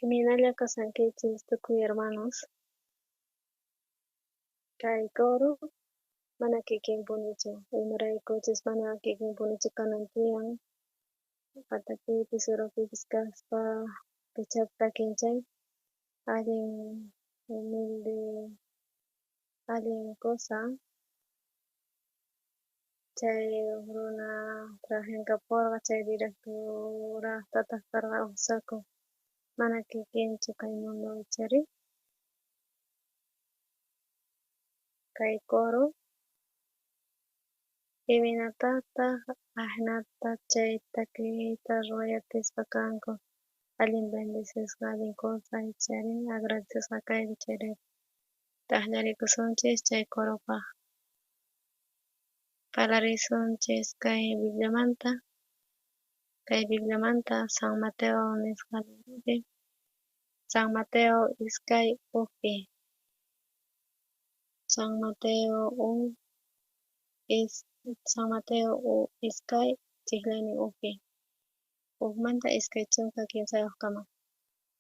Imaynalla kashankichis tukuy hermanos. Kay coro mana kikinpunichu, imaraykuchus mana kikinpunichu kanan tiyan, patapipis urapipis kaspa pichá takin chay, allin humilde, allin cosa. Chay uj runa trajenkaporqa chay directorajtataq karqa uj saco, mana kikinchu kay mundo ichari. Kay coro imaynatataq ajinata chay takiyta ruway atispa kanku, allin bendecisqa allin cosa ichari agradecesqa kayku chayrayku. T'aqllarikusunchis chay coropaq. Parlarisunchis kay Bibliamanta, kay Bibliamanta San Mateo nisqa libropi, San Mateo 2 1pi. San Mateo 1 is San Mateo 2 chijlaynin 1pi. Ujmanta 23kama.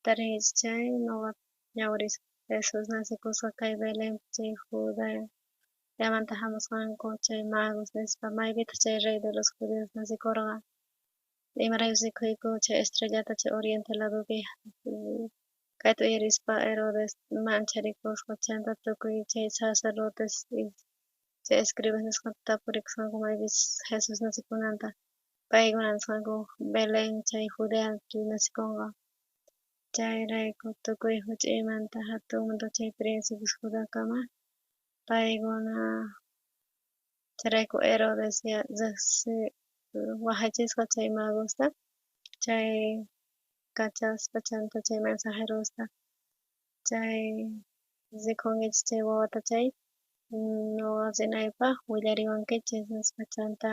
Tarinkichis chay nuqa ñawirisaq. Jesús nacikusqa kay Belén chay Judeamanta jamusqanku chay magos nispa, maypitaq chay rey de los judíos nacikurqa, imaraykus rikhuyku chay estrellata chay oriente ladopi. Kayta uyarispa Herodes mancharikusqa, chanta tukuy chay sacerdotes chay escribas nisqata tapurikusqanku maypichus Jesús nacikunanta, paykuna nisqanku Belén chay Judeapi nacikunqa. Chayrayku tukuy juch'iymanta jatunmanta chay príncipes Judakama paykuna chayrayku Herodes riqsi wajachisqa chay magosta chay kachaspa chanta chay mensajerosta chay rikhunkichis chay wawata chay nuqa rinaypaq willariwankichis nispa, chanta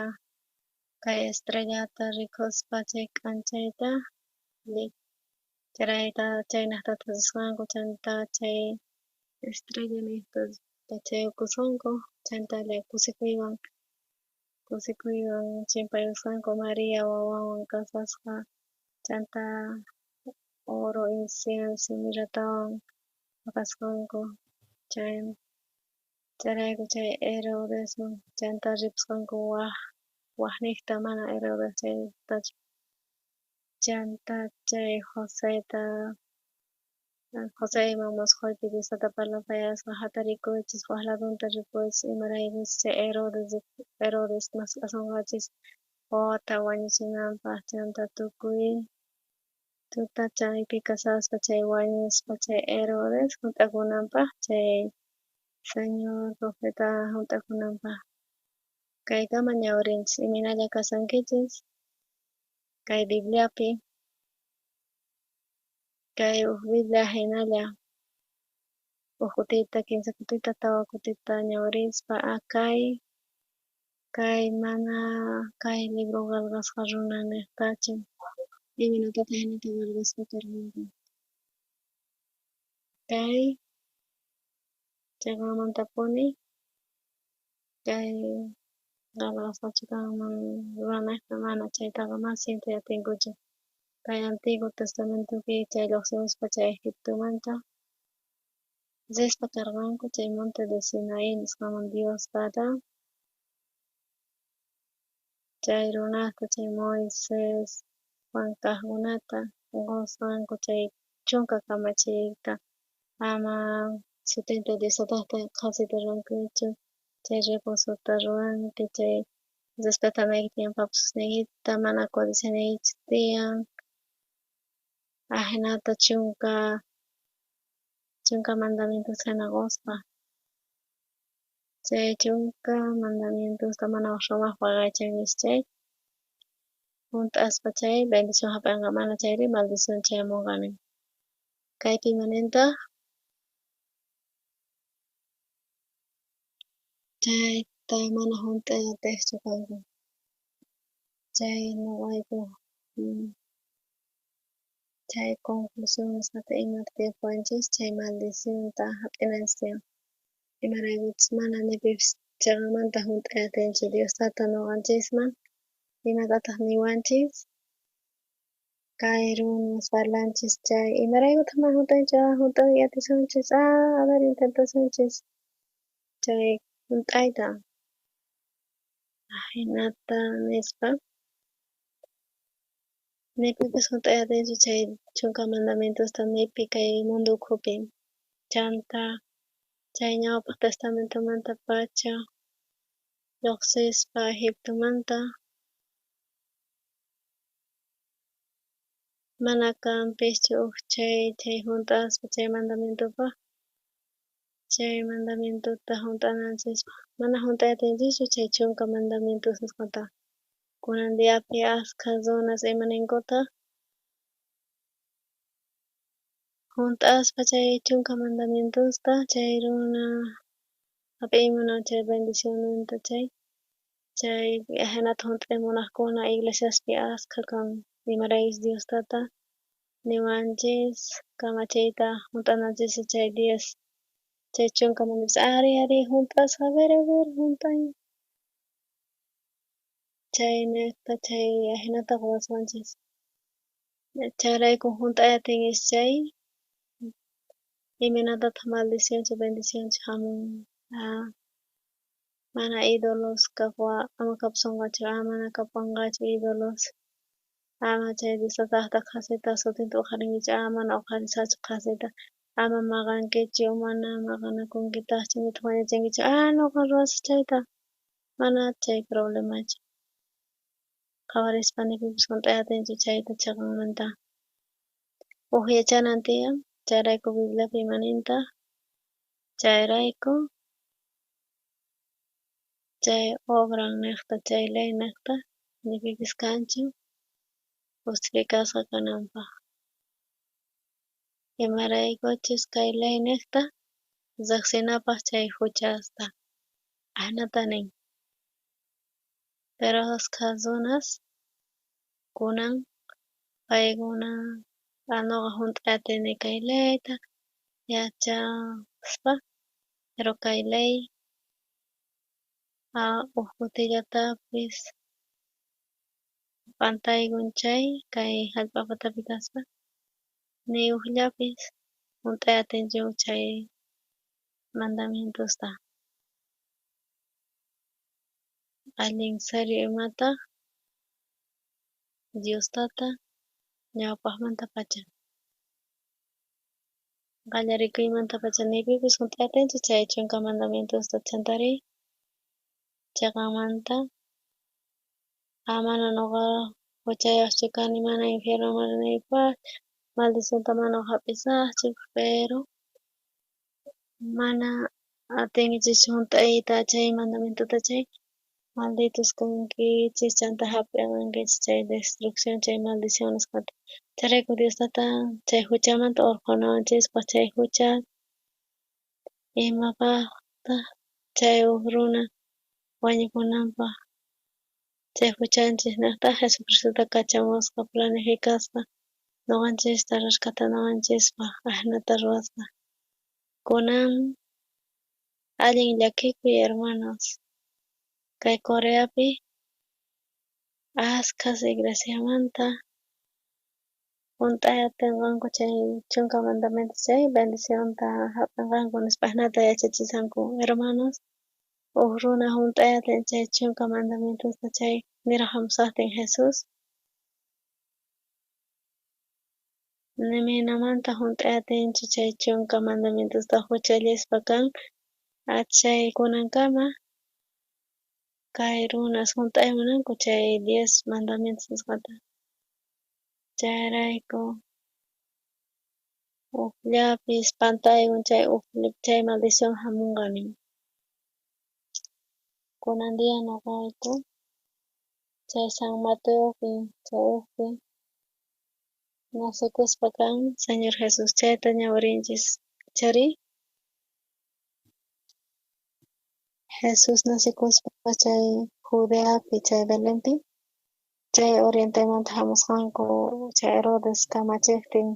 kay estrellata rikhuspa chay k'anchayta chayrayta chaynejtata risqanku, chanta chay estrella nejta chayukusqanku, chanta kusikuywan kusikuywan chimpayusqanku María wawanwan kasasqa, chanta oro, incienso, mirratawan apasqanku chay chayrayku chay Herodesman chanta ripusqanku waj wajnejta mana Herodes chaytachu, chanta chay Joseta Joseyman mosqoypi Dios tata parlapayasqa jatarikuychis waj ladunta ripuychis imaraykuchus chay Herodes Herodes mask'asonqachis wawata wañuchinanpaq, chanta tukuy tuta chaypi kasaspa chay wañuspa chay Herodes junt'akunanpaq chay Señor profeta junt'akunanpaq. Kaykama ñawirinchis imaynalla kashankichis kay Bibliapi, kay uj Biblia jinalla uj kutita, 3 kutita, 4 kutita ñawirispa kay kay mana kay libro qelqasqa runa nejtachu imaynatataq jinata qelqasqa karqanku. Kay cheqanmantapuni kay qelqasqachu kanman runanejta mana chaytaqa mana sientey atinkuchu. Kay Antiguo Testamentopi chay lluqsimuspa chay Egiptomanta rispa karqanku chay monte de Sinaí nisqaman Dios tata chay runasta chay Moisés Juan kaqkunata qusqanku chay chunka kamachiyta ama sutinta Dios tataqta qhasita ruwankichu, chay reposota ruwanki, chay respetanayki tiyan papasusniykita, mana codicianaykichu tiyan, ajinata chunka mandamientosta jina qusqa. Chay chunka mandamientosta mana waj runapaq waqaychankichu chay junt'aspa chay bendición jap'enqa, mana chayri maldición chayamunqa nin. Kaypi imanintaq chayta mana junt'ay atiqchu kanku. Chay nuqayku chay conclusión nisqata imata tiyapuwanchis chay maldicionta jap'inanchis tiyan, imaraykuchus mana ni pipis cheqanmanta junt'ay atinchu Dios tata nuqanchisman imatataq niwanchis Kay runas parlanchis chay, imaraykutaq mana junt'anchu? Junt'ay atisunchis, a ver intentasunchis chay junt'ayta. Ajinata nispa ni pipis junt'ay atinchu chay chunka mandamientosta nipi kay mundo ukhupi. Chanta chay ñawpaq testamentomanta pacha lluqsispa Egiptomanta mana kanpischu uj chay chay junt'aspa chay mandamientopaq, chay mandamientota junt'ananchispaq mana junt'ay atinchischu chay chunka mandamientos nisqata. Kunan diapi askha runas imaninkutaq junt'aspa chay chunka mandamientosta chay runa jap'iy munan chay bendicionninta chay chay ajinata junt'ay munaqkuna iglesiaspi askha kan, imaraykuchus Dios tata niwanchis kamachiyta junt'ananchis chay 10 chay chunka mandamientos, ari ari junt'asaq, a ver junt'ay chay niqta chay ajinata quwasqanchis. Chayrayku junt'ay atinchis chay imaynatataq maldicionchu bendicionchu jamun, mana ídolos kaqwa ama kapusonqachu, mana kapuwanqachu ídolos, ama chay Dios tatajta qhasita sutinta uqharinkichu, mana uqharisaqchu qhasita, ama maqankichu, mana maqanakunkitaqchu, nitaq wañuchinkichu, nuqa ruwasaq chayta, mana chay problemachu. Qhawarispa ni pipis junt'ay atinchu chayta chiqanmanta. Uj yachanan tiyan, chayrayku Bibliapi imanintaq, chayrayku chay obran niqta, chay ley niqta, ni pipis kanchu justificasqa kananpaq. Imaraykuchus kay ley niqta riqsinapaq chay juchasta, ajinata nin. Pero askha runas kunan paykuna nuqa junt'ay atini kay leyta yachaspa, pero kay ley uj kutillatapis pantaykun chay kay jallp'a patapi kaspa ni ujllapis junt'ay atinchu chay mandamientosta. Allin serio imataq Dios tata ñawpaqmanta pacha qallarikuymantapacha ni pipis junt'ay atinchu chay chunka mandamientosta, chantari chiqanmanta mana nuqa juchayuqchu kani, mana infiernoman rinaypaq, maldicionta mana jap'isaqchu, pero mana atinkichischu junt'ayta chay mandamientota chay malditos kankichis, chanta jap'iqankichis chay destrucción, chay maldición nisqata. Chayrayku Dios tata chay juchamanta urqhunawanchispaq, chay jucha imapaqtaq chay uj runa wañupunanpaq, chay juchanchis niqta Jesucristota kachamusqa, planificasqa nuqanchista rescatanawanchispaq, ajinata ruwasqa. Kunan allin llakikuy hermanos, kay Coreapi askhas iglesiamanta junt'ay atinqanku chay chunka mandamientos chay bendicionta jap'inqanku nispa ajinata yachachishanku hermanos, uj runa junt'ay atin chay chunka mandamientosta chay niraj jamusaqtin Jesús, nimaynamanta junt'ay atinchu chay chunka mandamientosta juchallispa kan, chay kunankama kay runas junt'ay munanku chay 10 mandamientos nisqata. Chayrayku ujllapis pantaykun chay uj chay maldición jamunqa nin. Kunan día nuqayku chay San Mateopi chay ujpi nacekuspa kan Señor Jesús, chayta ñawirinchis chari Jesús nacekuspa chay Judeapi chay Belenpi, chay orientemanta jamusqanku chay Herodes kamachiqtin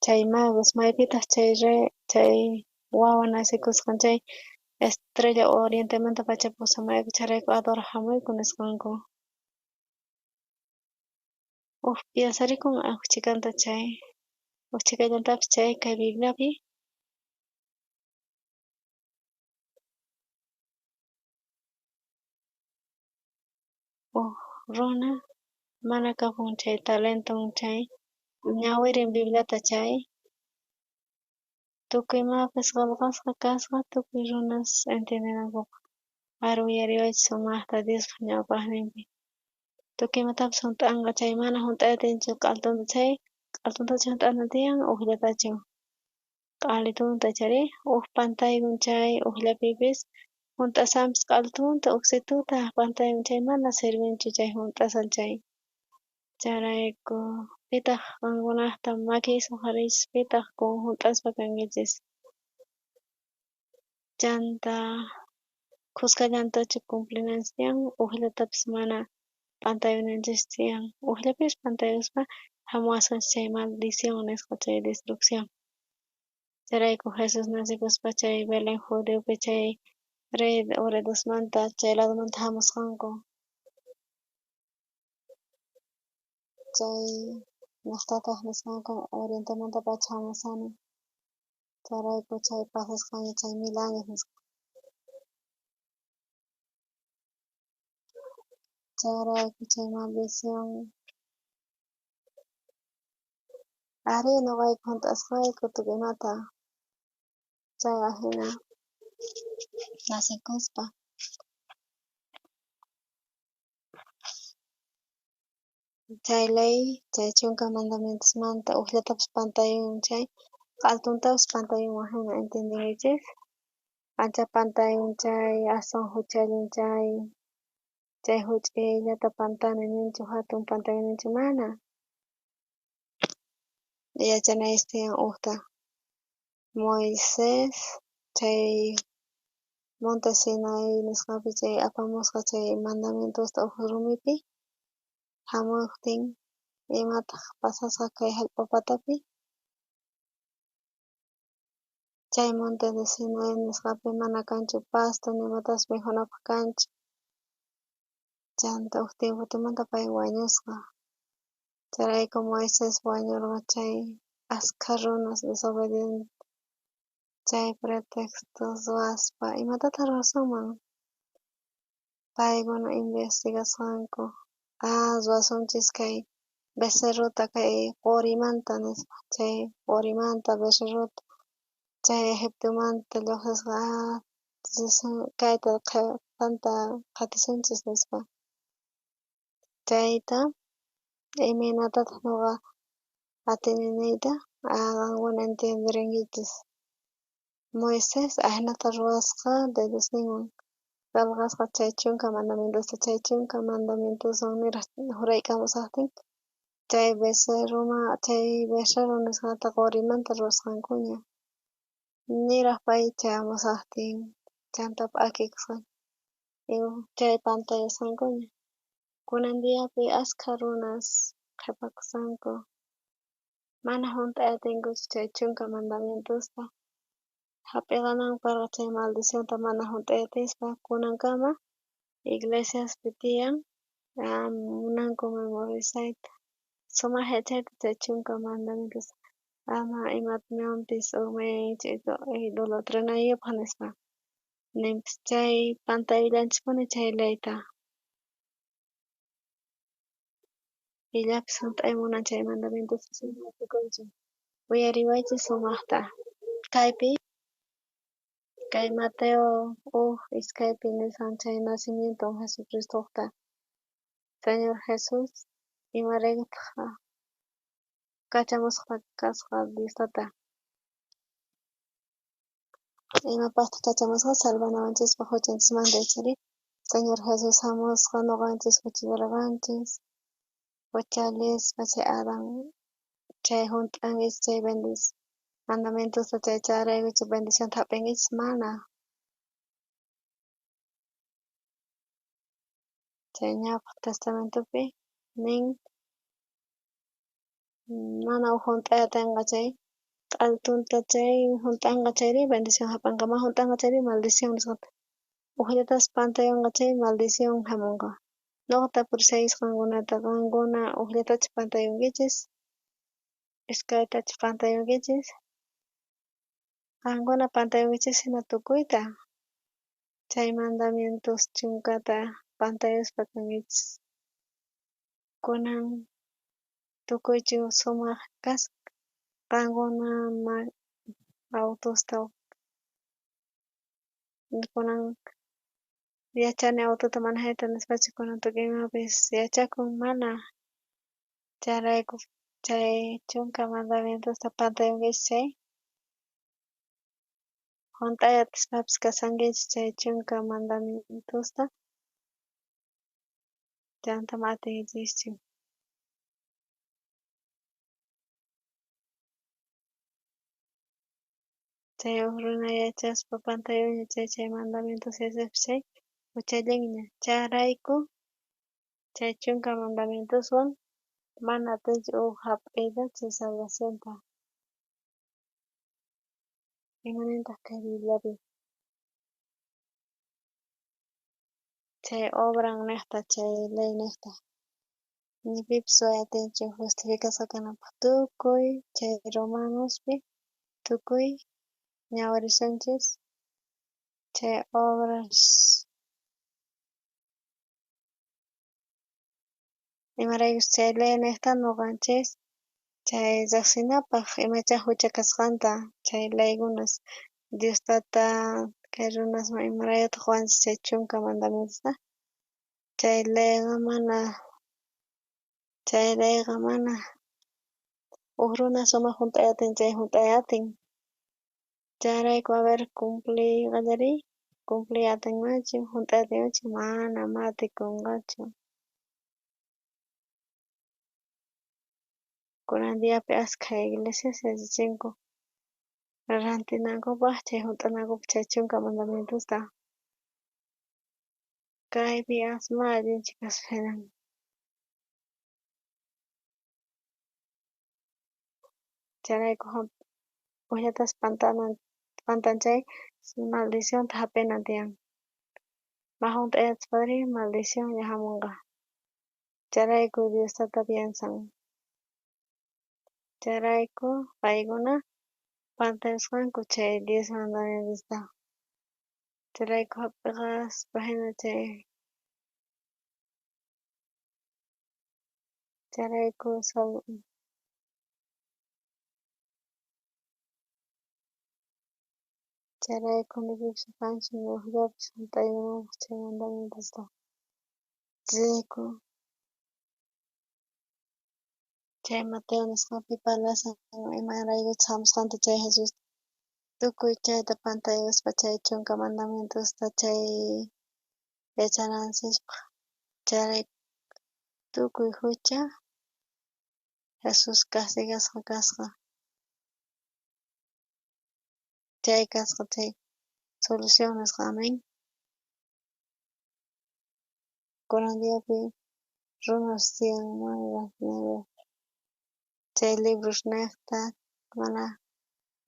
chay magos maypitaq chay rey chay wawa nacekusqan chay estrella orientemanta pacha pusamayku chayrayku adoraq jamuyku nisqanku. Uj piensarikun uj chhikanta chay, uj chhikallantapis chay kay Bibliapi. Uj runa mana kapun chay talenton chay, ñawirin Bibliata chay, tukuy imapis qillqasqa kasqa tukuy runas entiendenankupaj. Ar uyariwaychis sumajta Diospaj ñawpajninpi. Tukuy imatapis junt'anqa chay mana junt'ay atinchu q'altunta chay, q'altuntachu junt'anan tiyan ujllatachu q'alitunta chari uj pantaykun chay ujllapipis junt'asanpis q'altunta ujsituta pantaykun chay mana sirvinchu chay junt'asan chay. Chayrayku pitaq qankunajta makiykichis uqhariychis pitaq kun junt'aspa kankichis. Chanta khuskallantachu cumplinanchis tiyan ujllatapis mana pantayunanchis tiyan ujllapipis pantayuspa jamuwasunchis chay maldición nisqa chay destrucción. Chayrayku Jesús nacikuspa chay Belén Judeopi chay rey Herodesmanta chay ladomanta jamusqanku. Chay llajtataj nisqanku orientemantapacha jamusani. Chayrayku chay pasasqaña chay mil años nisqa. Chayrayku chay maldición. Arí nuqayku junt'asqayku tukuy imata. Chay ajina nacikuspa. Chay ley, chay chunka mandamientosmanta ujllatapis pantayun chay, q'altuntapis pantayunman jina ¿entiendenkichis? Ancha pantayun chay, aswan juchallin chay, chay juch'uyllata pantani ninchu jatun pantayun ninchu mana. Yachanaychis tiyan ujta. Moisés chay Monte Sinai nisqapi chay apamusqa chay mandamientosta uj rumipi jamuqtin imataq pasasqa kay jallp'a patapi. Chay Monte de Sinai nisqapi mana kanchu pasto ni imatapis mikhunapaj kanchu. Chanta uj tiempotumanta pay wañusqa. Chayrayku Moisés wañurqa chay askha runas desobediente chay pretextos ruwaspa imatataq ruwasunman. Paykuna investigasqanku ruwasunchis kay becerrota kay qurimanta nispa chay qurimanta becerrota chay Egiptomanta lluqsisqa kayta qhipanta qhatisunchis nispa. Chayta imaynatataq nuqa atini niyta qankuna entienderankichis. Moisés ajinata ruwasqa dedosninwan qillqasqa chay chunka mandamientosta chay chunka mandamientoswan niraj juraykamusaqtin chay becerroma chay becerro nisqata qurimanta ruwasqankuña niraj pay chayamusaqtin chanta p'akikusqa chay pantayusqankuña. Kunan diapi askha runas qhipakusanku mana junt'ay atinkuchu chay chunka mandamientosta jap'iqananku karqa chay maldicionta mana junt'ay atispa kunankama iglesiaspi tiyan munanku memorizayta sumaj yachayta chay chunka mandamientosta ama imawanpis urmayaychu idolatranaypaj nispa ninpis chay pantayullanchispuni chay leyta. Pillapis junt'ay munan chay mandamientosta sumaj uyariwaychis sumajta. Kaypi kay Mateo uj iskaypi nisqan chay nacimiento Jesucristojta. Señor Jesús imaraykutaq kachamusqa kasqa Dios Tata. Imapajtaq kachamusqa salvanawanchispaj juchanchismanta ichari Señor Jesús jamusqa nuqanchis juchallarqanchis juchallispa chay Adán chay junt'ankichis chay mandamientosta chay chayraykuchu bendicionta jap'inkichis mana. Chay ñawpaq testamentopi nin mana uj junt'ay atinqa chay q'altunta chay junt'anqa chayri bendición jap'anqa mana junt'anqa chayri maldición nisqata ujllatapis pantayunqa chay maldición jamunqa. Noqa tapurishaykichis qankunata, qankuna ujllatachu pantayunkichis, iskaytachu pantayunkichis? Qankuna pantayunkichis hina tukuyta. Chay mandamientos chunkata pantayuspa kankichis. Kunan tukuychu sumaq kasqa. Qankuna autosta kunan yachani autota manejayta nispachu kunan tukuy imapis yachakun mana. Chayrayku chay chunka mandamientosta pantayunkichis chay junt'ay atispapis kashankichis chay chunka mandamientosta chanta ma atinkichischu. Chay uj runa yachaspa pantayunña chay chay mandamientos yachaspa chay juchallinña. Chayrayku chay chunka mandamientoswan mana atinchu uj jap'iyta chay salvacionta. Imanintaq kay Bibliapi? Chay obran niqta, chay ley niqta. Ni pipis ruway atinchu justificasqa kananpaq tukuy chay Romanospi tukuy ñawirisunchis chay obras imaraykus chay ley niqta nuqanchis chay riqsinapaq imachá jucha kasqanta chay leykunas Dios tata kay runasman imaraykutaq quwanchis chay chunka mandamientosta chay leyqa mana chay leyqa mana uj runa sumaq junt'ay atin chay junt'ay atin. Chayrayku a ver cumpliy qallariy cumpliy atinmanchu junt'ay atinmanchu mana ma atikunqachu. Kunan diapi askha iglesias yachachinku rantinankupaq chay junt'anankupaq chay chunka mandamientosta. Kaypi asma allinchu kaspa hinan. Chayrayku ujllatas pantan chay maldicionta jap'inan tiyan. Ma junt'ay atispari maldicionña hamunqa. Chayrayku Dios tata piensan. Chayrayku paykuna pantayusqanku chay diez mandamientosta. Chayrayku jap'iqaspa hina chay chayrayku chayrayku ni pipis kanchu ni ujllapis junt'aykunanpaq chay mandamientosta. Chayrayku chay Mateo nisqapi parlashan imaraykuchus hamusqanta chay Jesús tukuy chayta pantayuspa chay chunka mandamientosta chay yachananchispaq. Chayrayku tukuy jucha Jesús castigasqa kasqa. Chay kasqa chay solución nisqa, amén. Kunan diapi runas tiyan mana rantinanku chay libros niqta mana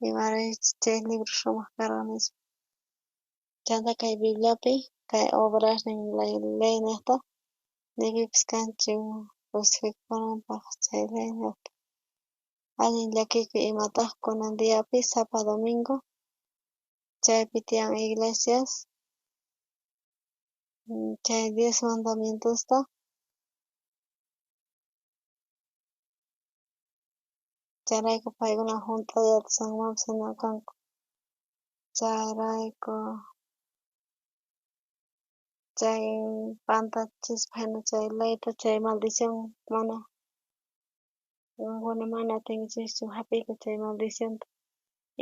imaraykuchus chay libro sumaq karqa nispa. Chanta kay Bibliapi kay obrasnin ley niqta ni pipis kanchu justificakunanpaq chay ley niqta. Allin llakikuy imataq kunan diapi sapa domingo chaypi tiyan iglesias chay diez mandamientosta chayrayku paykuna junt'ay atisqankumanpis hina kanku. Chayrayku chay pantachispa hina chay leyta chay maldición mana qankuna mana atinkichischu jap'iyta chay maldicionta.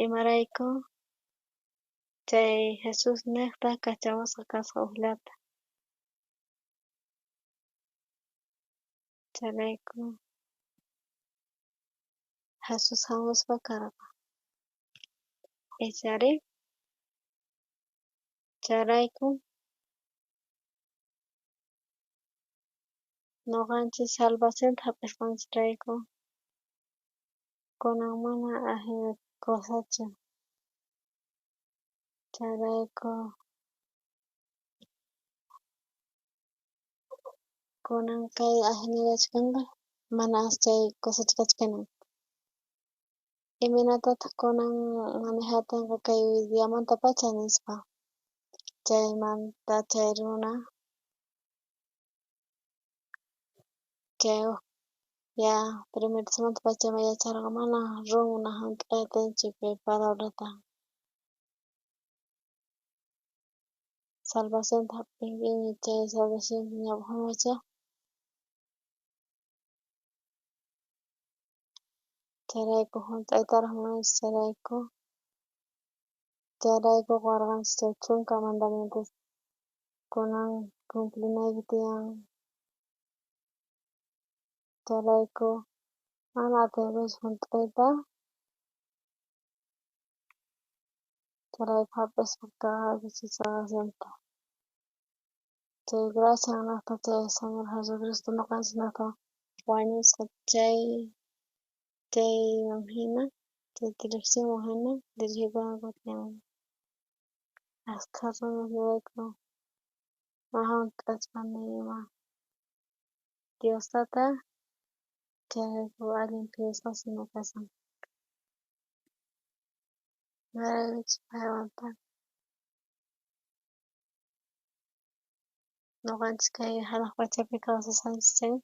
Imarayku chay Jesús niqta kachamusqa kasqa ujllata. Chayrayku Jesús hamuspa karqa. Ichari chayrayku nuqanchis salvacionta jap'isqanchisrayku kunan mana ajina cosachu. Chayrayku Kunan kay ajinallachu kanqa, mana as chay cosecha kachkanan. Imaynatataq kunan manejatinqa kay diamantapacha nispa. Chaymanta chay runa chay uj ya primeritomantapacha yacharqa mana runa junt'aytinchu kay palabrata. Salvacionta jap'inkiña chay salvación ñawpaqmanpacha. Chayrayku junt'aytaraq munanchis chayrayku. Chayrayku quwarqanchis chay chunka mandamientos kunan cumplinayki tiyan. Chayrayku mana atinkuchu junt'ayta. Chayrayku jap'ispa karqayku chay salvacionta. Chay gracia naqta chay Señor Jesucristo nuqanchis naqta wañusqa chay chayman hina chay direccionman hina dirigikunanku tiyan. Askha runas nirayku ma junt'aspa ni ima Dios Tata chayrayku allin phiñasqas ima kashan. Imaraykuchus paymanta nuqanchis kay hanaq pachapi kawsashanchis chay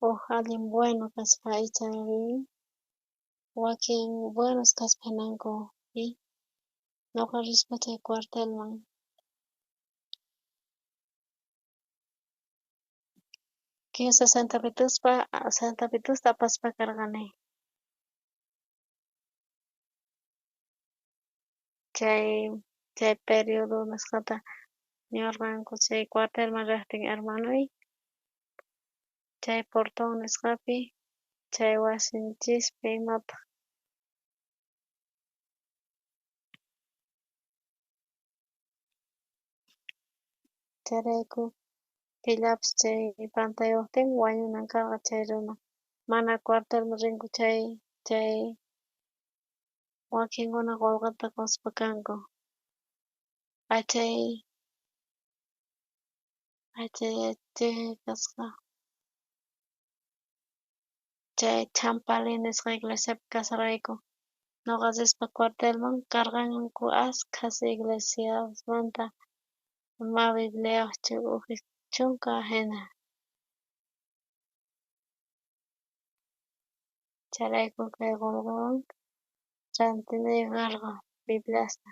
uj allin bueno kaspa icha wakin buenos kaspa jinanku y nuqa rispa chay cuartelman. Kinsa centavituspa centavitusta apaspa karqani. Chay chay periodo nisqata niwarqanku chay cuartelman riqtin hermanuy chay portón nisqapi chay wasinchispi imataq. Chayrayku pillapis chay pantayuqtin wañunan karqa chay runa. Mana cuartelman rinku chay chay wakinkuna qullqita quspa kanku. Achay achay chay kasqa. Chay Champali nisqa iglesiapi kasarqayku. Nuqa rispa cuartelman karqanku askhas iglesiasmanta ma Bibliayuqchu uj chunka hina. Chayrayku kay qullqiwan rantinayku karqa Bibliasta.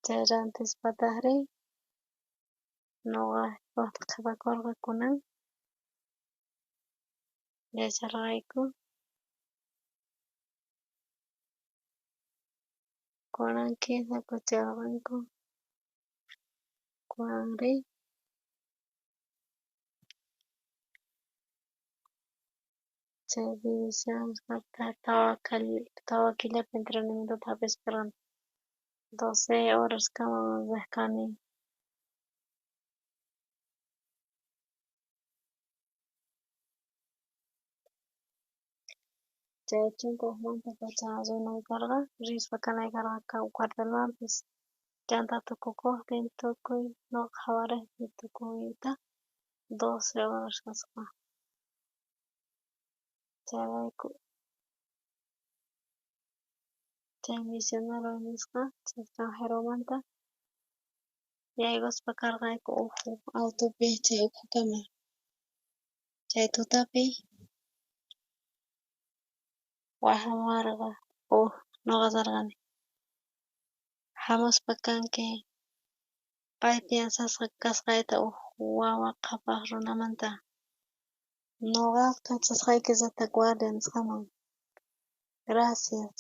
Chay rantispataqri nuqa waqta qhipakurqa kunan yacharqayku. Kunan kinsa kucharqanku. Kunanri chay división nisqata tawa killapi entrenamientota jap'ispa karqani. 12 horaskama riq kani. Chay chunka ujmantapacha rinay karqa, rispa kanay karqa cuartelmanpis. Chanta tukukuqtin tukuy nuqa qhawariqtiy tukuyta 12 horas kasqa. Chayrayku chay misionero nisqa chay extranjeromanta yaykuspa karqayku uj autopi chay ukhukama. Chay tutapi wajamuwarqa uj nuqa rirqani. Hamuspa kanki pay piensasqa kasqayta uj wawa qhapaq runamanta. Nuqa kachasqayki retaguardia nisqaman. Gracias.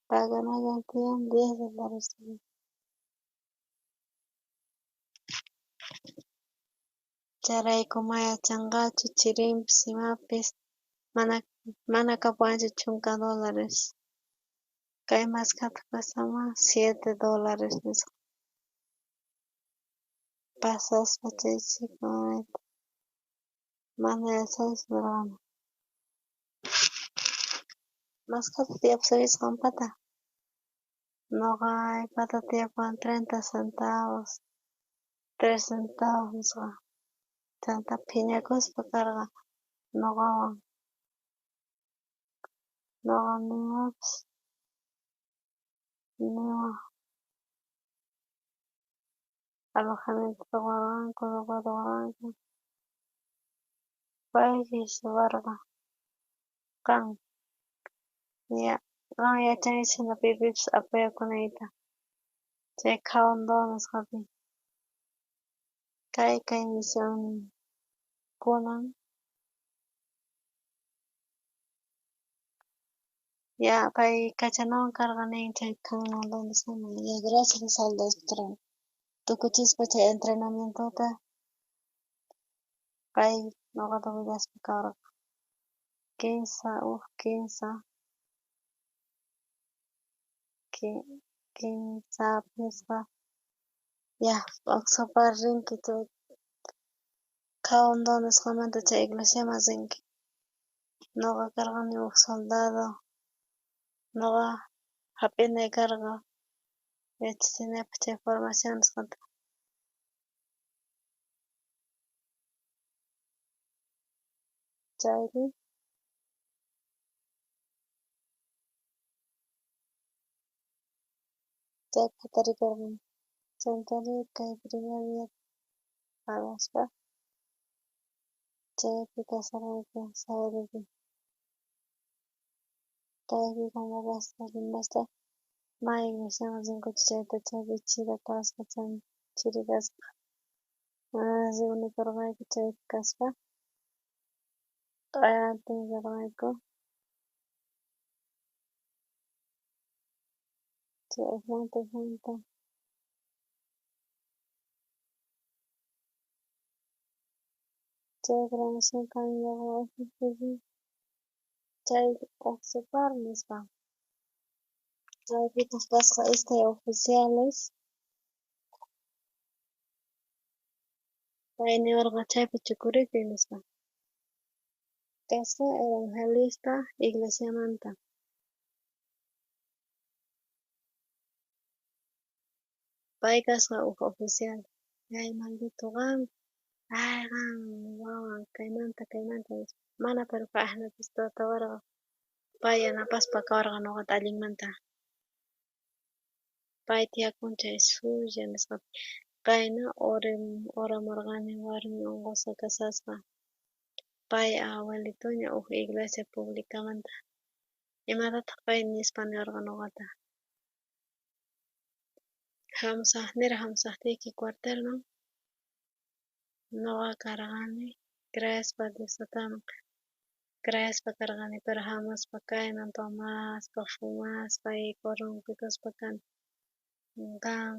Paganallan tiyan $10. Chayrayku ma yachanqachu chirinpis imapis mana mana kapuwanchu $10. Kay maskhataq cuesta $7 nisqa. Pasaspa chay chico mana yachanichu nirqani. Maskhataq tiyapusunkichis qampata? Nuqaypata tiyapuwan 30 centavos. 3 centavos nisqa. Chanta phiñakuspa karqa noqawan. Noqa niwapis niwaj alojamientota qowarqanku, ropata qowarqanku. Payri ruwarqa qan ya qan yachanki chhayna pipipis apoyakunayta chay Khaundó nisqapi. Kay kay misionniy kunan ya pay kachanawan karqa nin chay Khaundó nisqaman. Ya gracias soldadosqa tukuchispa chay entrenamientota pay noqata willaspa kawarqa. Kinsa uj kinsa kinsa phisqa ya Oxapar rinki chay Khaundó nisqamanta chay iglesiaman rinki. Noqa karqani uj soldado noqa jap'inay karqa yachachinaypaj chay formación nisqata. Chayri chaypi jatarikorqani. Chantari kay primer día paraspa chaypi kasharqayku sabadopi. Kaypi convocasqa runasta may iglesiaman rinkuchu chayta chaypi chira kasqa chay chiri kasqa. Reunikorqayku chaypi kaspa q'ayantin rerqayku chay ujmanta ujmanta chay grabación kan chay Oxapar nisqa. Chaypitaj kasqa iskay oficiales. Pay niwarqa chaypi chukurikuy nispa. Kasqa evangelista iglesiamanta. Pay kasqa uj oficial. Ay maldito qan, ay qan wawan kaymanta kaymanta nispa. Mana pero pay ajinatapis tratawarqa. Pay yanapaspa kawarqa noqata allinmanta. Pay tiyakun chay Sulla nisqapi. Qayna oramorqani warmi onqosqa kasasqa. Pay abuelitoña uj iglesia publicamanta. Imatataj pay nispa niwarqa noqata. Jamusaj niraj jamusajtiyki cuartelman noqa karqani creespa Dios Tataman creespa karqani pero jamuspa kayman tomaspa fumaspa y corrompikuspa kani. Qan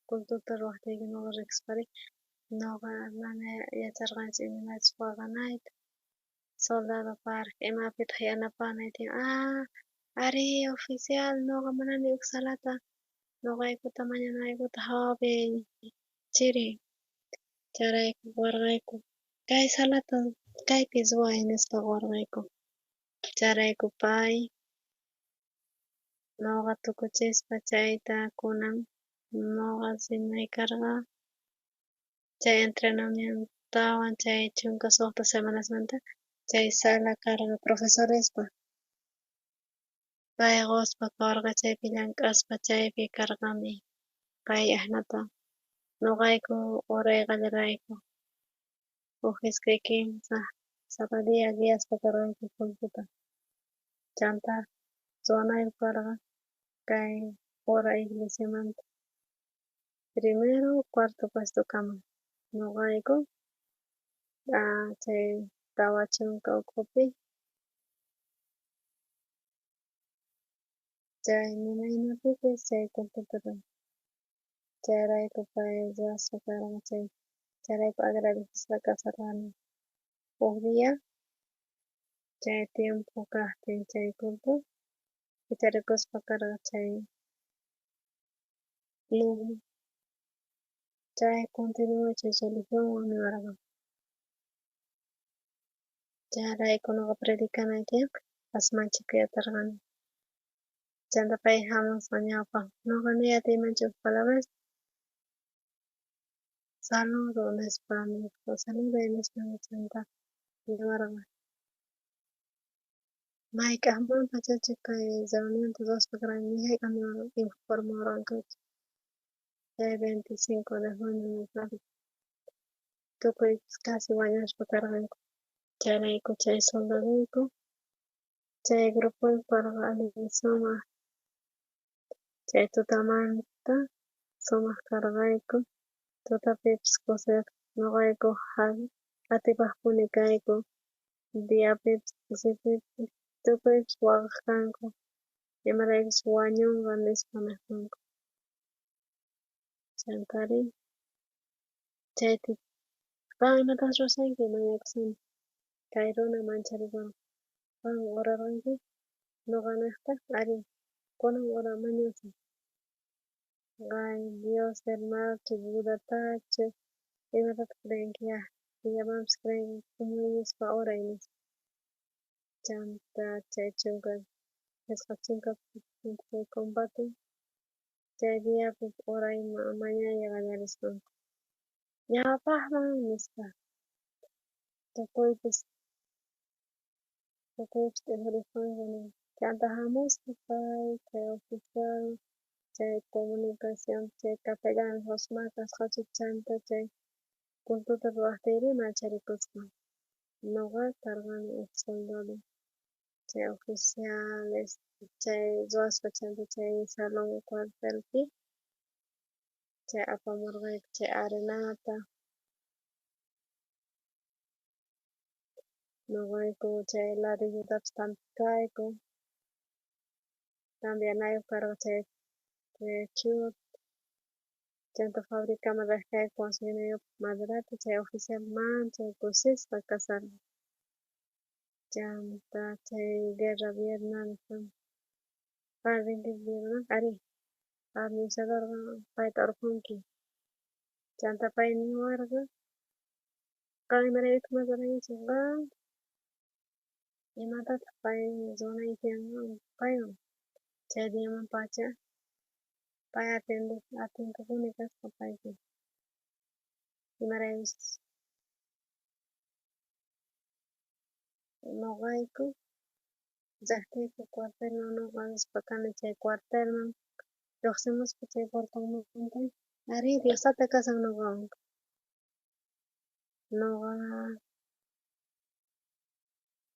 cultota ruwajtiyki noqa rikuspari noqa mana yacharqanichu imaynachus waqanayta. Soldado paraj imapitaj yanapanay tiyan. Ah, arí oficial noqa munani uj salata noqaykuta mañanaykuta jawapi chiri chayrayku qowarqayku kay salata kaypi ruway nispa qowarqayku. Chayrayku pay noqa tukuchispa chayta kunan noqa rinay karqa chay entrenamientotawan chay 16 semanasmanta chay sala karqa profesorespa. Pay qospa kawarqa chaypi llank'aspa chaypi karqani. Pay ajinata noqayku oray qallarayku uj iskay kinsa sapa día guiaspa karqayku cultota. Chanta ruwanayku karqa kay ura iglesiamanta. Primero cuarto puestokama noqayku chay 40 ukhupi chay nimaynapipis chay cultota ruway. Chayrayku pay ruwaspa karqa chay chayrayku agradecesqa kasharqani. Uj día chay tiempo kajtin chay culto kicharikuspa karqa chay noqa chay continúa chay religionwan niwarqa. Chayrayku noqa predicanay tiyan as manchikuy atarqani. Chanta pay jamusqa ñawpaj noqa ni atiymanchu uj palabras. Saludo nispa saluday nispa chanta niwarqa mayk'ajmanpachachu kay reunionta ruwaspa karqanki ni jayk'aj informawarqankuchu chay 25 de junio nisqapi tukuypis casi wañuspa karqanku chayrayku chay soldadoyku chay grupoyku karqa allin sumaj chay tutamanta sumaj karqayku tutapipis kusisqa noqayku atipajpuni kayku diapipis ch'isipipis tukuypis waqaj kanku imaraykuchus wañunqa nispa nej kanku chantari chaypi qan imataj ruwashanki mañakushani kay runa mancharikorqa qan orarqanki noqanejta arí kunan hora mañasaj qay Dios del marchu Budatachu imatataj creenki ya pillamanpis creenki k'umuykuspa oray nispa chanta chay 50 chay combate chay diapi oray mañay qallarisqanku ñawpajman nispa tukuypis t'ukurisqanku chanta jamusqa pay chay oficial chay comunicación chay capellán Rosmar kasqachu chanta chay cultota ruwajtiyrí mancharikusqa noqa karqani uj soldado chay oficiales chay ruwaspa chanta chay salón cuartelpi chay apamurqayku chay arenata noqayku chay ladrillotapis tampej kayku cambianayoj karqa chay techota chanta fabricaman rej kayku conseguinaypaj maderata chay oficial manchay kusisqa kasharqa chanta chay guerra Vietnam qan rinki Vietnam arí administradorqa payta orqhonki chanta pay niwarqa qan imaraykutaj mana ruwankichu qan imatataj pay ruwanayki tiyan paywan chay diamanpacha pay atiendepuni kasqa paypi imaraykuchus noqayku rejtiyku cuartelman noqa rispa kani chay cuartelman llojsimuspa chay portonmanta arí Dios tata kashan noqawan noqa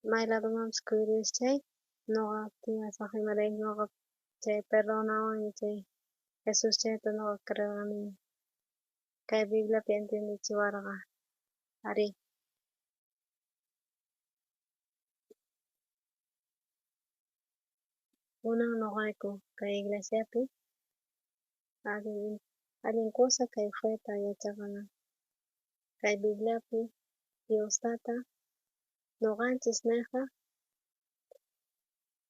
may ladomanpis kuyuris chay noqa tiyasaj imarayku noqa chay perdonawanña chay Jesús chayta noqa creerqani kay Bibliapi entiendechiwarqa arí. Kunan noqayku kay iglesiapi allin cosa kay feta yachaqana kay Bibliapi Dios tata noqanchis nejqa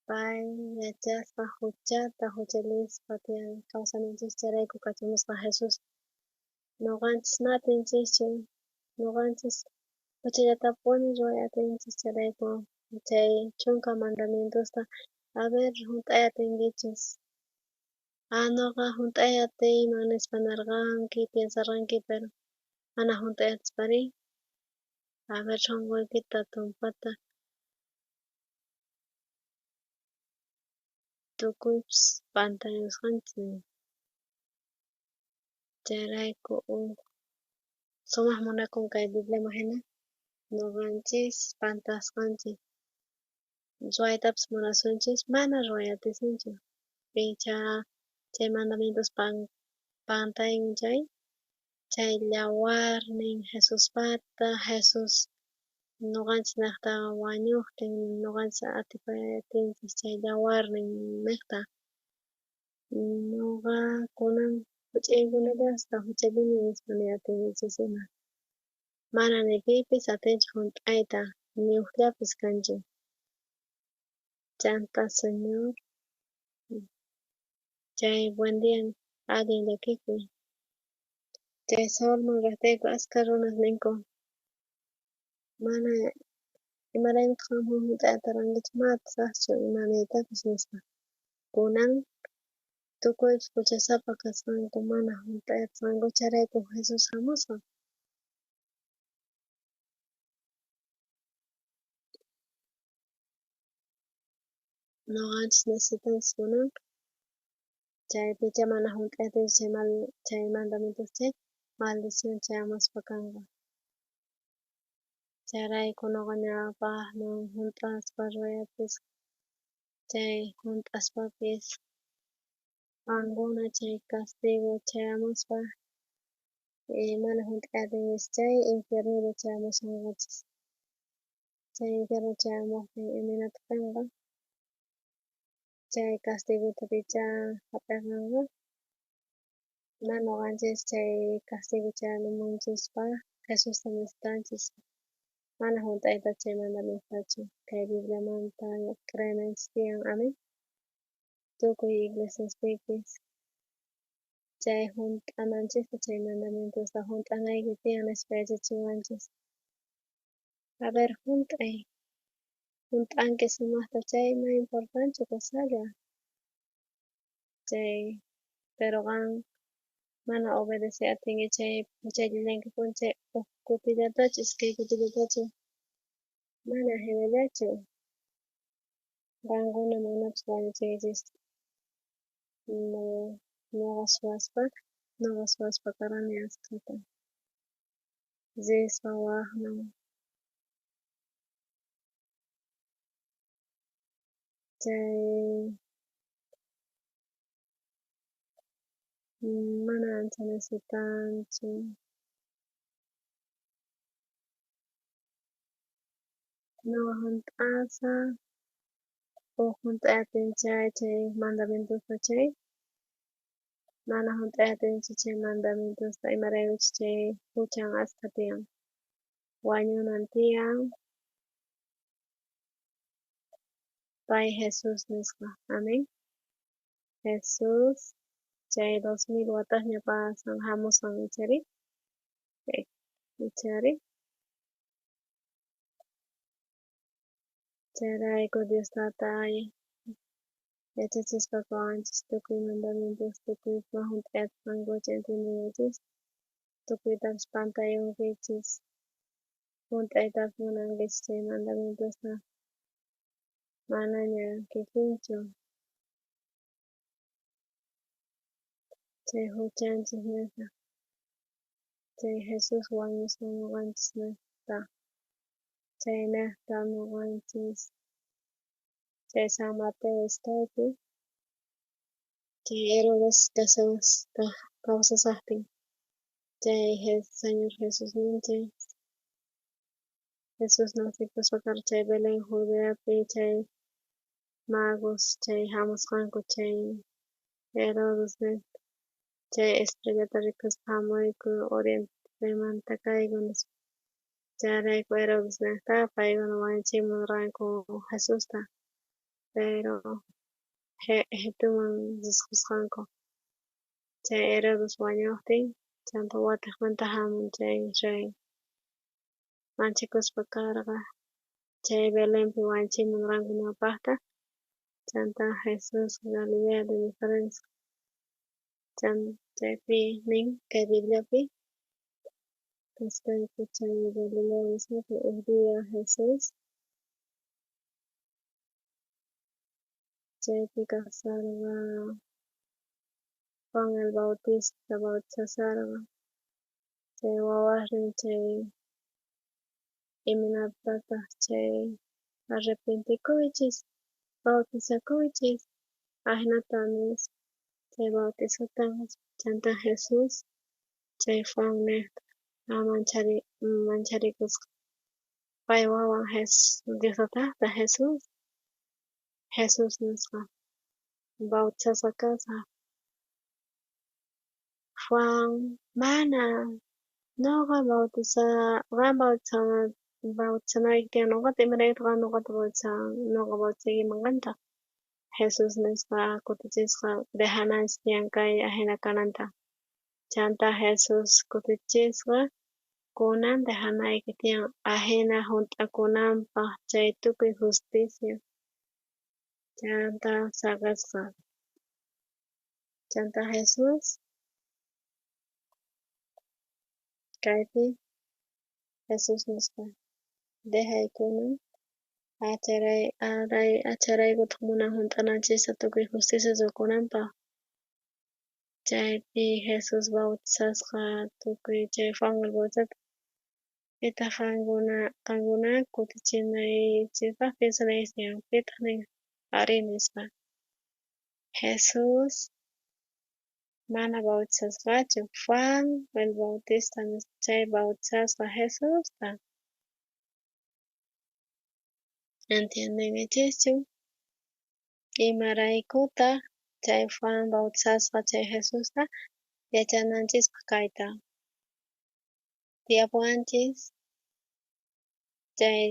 pay yachasqa juchata juchallispa tiyan kawsananchis chayrayku kachamusqa Jesús noqanchis mana atinchischu noqanchis juchallatapuni ruway atinchis chayrayku chay 10 mandamientosta a ver junt'ay atinkichis noqa junt'ay atiyman nispa nerqanki piensarqanki pero mana junt'ay atispari a ver sonqoykita tumpata tukuypis pantayusqanchis chayrayku uj sumaj munakun kay Bibliaman jina noqanchis pantasqanchis ruwaytapis munasunchis mana ruway atisunchu icha chay mandamientos pantayn chay chay yawarnin Jesuspata Jesús noqanchis nejta wañojtin noqanchis atipay atinchis chay yawarnin nejta noqa kunan juch'uykunallasta juchallini nispa niy atinkichis ima mana ni pipis atinchu junt'ayta ni ujllapis kanchu chanta Señor chay buen día allin llakikuy chay Saulman rejtiyku ashkha runas ninku mana imaraykutaj qanpuni junt'ay atarqankichu mana atisajchu ima niytapis nispa kunan tukuypis juchasapa kasqanku mana junt'ay atisqanku chayrayku Jesús jamusqa. Noqanchis necesitanchis kunanqa chaypicha mana junt'aytinchis chay mandamientos chay maldición chayamuspa kanqa. Chayrayku noqa ñawpaqman junt'aspa ruwayapisqa chay junt'aspapis qankuna chay castigo chayamuspa mana junt'ayatinchis chay infiernuta chayamusunqachis. Chay infierno chayamuqtin imaynataq kanqa? Chay castigota pichá jap'iqanqa. Mana noqanchis chay castigo chayamunchispaq Jesusta necesitanchis. Mana junt'ayta chay mandamientotachu kay Bibliamanta creenanchis tiyan, amén. Tukuy iglesiaspipis chay junt'ananchista chay mandamientosta junt'anayki tiyan nispa yachachiwanchis. A ver, junt'ay. Junt'anki sumaqta chay may importante cosalla. Chay pero qan mana obedecey atinki chay juchallillankipuni chay uj kutillatachu iskay kutillatachu mana hinallachu. Qankuna manapis wañuchinkichis. Noqa suwaspa karani askhata. Rispa waqman. Chay mana ancha necesitanchu. Noqa junt'asaq uj junt'ayatin chay mandamientosta chay mana junt'ayatinchu chay mandamientosta imaraykuchus chay juchan askha tiyan. Wañunan tiyan pay Jesús nisqa. Amén. Jesús chay 2000 watasña pasan hamusqan ichari ichari chayrayku Dios tatay yachachispa qowanchis tukuy mandamientos tukuy junt'ayasqankucha entiendenkichis tukuytapis pantayunkichis junt'aytapis munankichis chay mandamientosta manaña kikinchu chay juchanchis nisqa chay Jesús wañusqa noqanchis nisqa chaynejta noqanchis chay San Mateo iskaypi chay Herodes kawsasaqtin chay Señor Jesusninchis Jesús nacipuspa karqa chay Belén Judeapi chay magos chay hamusqanku chay Herodes nisqa chay estrellata rikuspa hamuyku orientemanta kayku nispa chayrayku Herodes nisqa paykuna wañuchiymunarqanku Jesusta pero Egiptoman risqusqanku chay Herodes wañuqtin chanta watiqmanta hamun chay rey manchikuspa karqa chay Belenpi wañuchiymunarqanku ñawpaqta chanta Jesús Galilea de Nazaret chaypi nin kay Bibliapi kasqanku chay Galilea nisqapi uj día Jesús chaypi kasarqa Juan el Bautista bautizasarqa chay wawasnin chay imaynatataq chay arrepentikuychis bautizakuychis ajinata nispa chay bautizota chanta Jesús chay Juan nejta mancharikusqa pay wawan Dios tataqta Jesús Jesús nisqa bautizasqa kasaq Juan mana noqa qan bautizanayki tiyan noqata imaraykutaq qan noqata noqa bautizaykiman qanta Jesús nisqa kutichisqa dejananchis tiyan kay ajina kananta chanta Jesús kutichisqa kunan dejanayki tiyan ajina junt'akunanpaq chay tukuy justicia chanta saqesqa chanta Jesús kaypi Jesús nisqa dejay kunan Acharaykutaq munan junt'ananchista tukuy justicia ruwakunanpaq. Chaypi Jesús bautizasqa tukuy chay Juan el Bautista. Pitaq qankuna kutichinaychispaq piensanaychis tiyan? Pitaq nin arí nispa? Jesús mana bautizasqachu, Juan el Bautista chay bautizasqa Jesusta. ¿Entiendenkichischu? Imaraykutaq chay Juan bautizasqa chay Jesusta? Yachananchispaq kayta. Tiyapuwanchis chay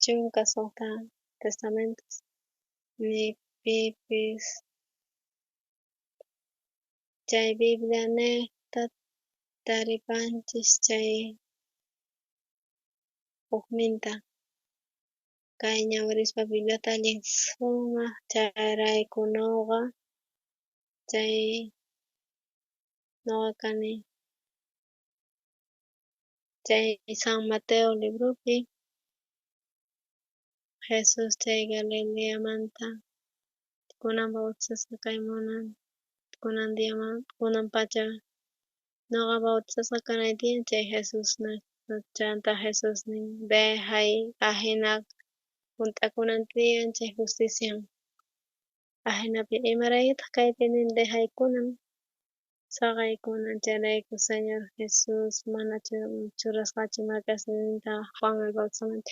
16 testamentos ni pipis chay Biblianejta taripanchis chay ujninta. Kay ñawirispa Bibliata allin sumaq chayrayku nuqa chay nuqa kani chay San Mateo libropi Jesús chay Galileamanta kunan bautizasqa kay munan kunan diaman kunan pacha nuqa bautizasqa kanay tiyan chay Jesús chanta Jesús nin dejay ajina junt'akunan tiyan chay justician. Ajinapi imaraykutaq kaypi nin dejaykunan saqaykunan chayrayku Señor Jesús mana churasqachu makisninta Juan el Bautistaman.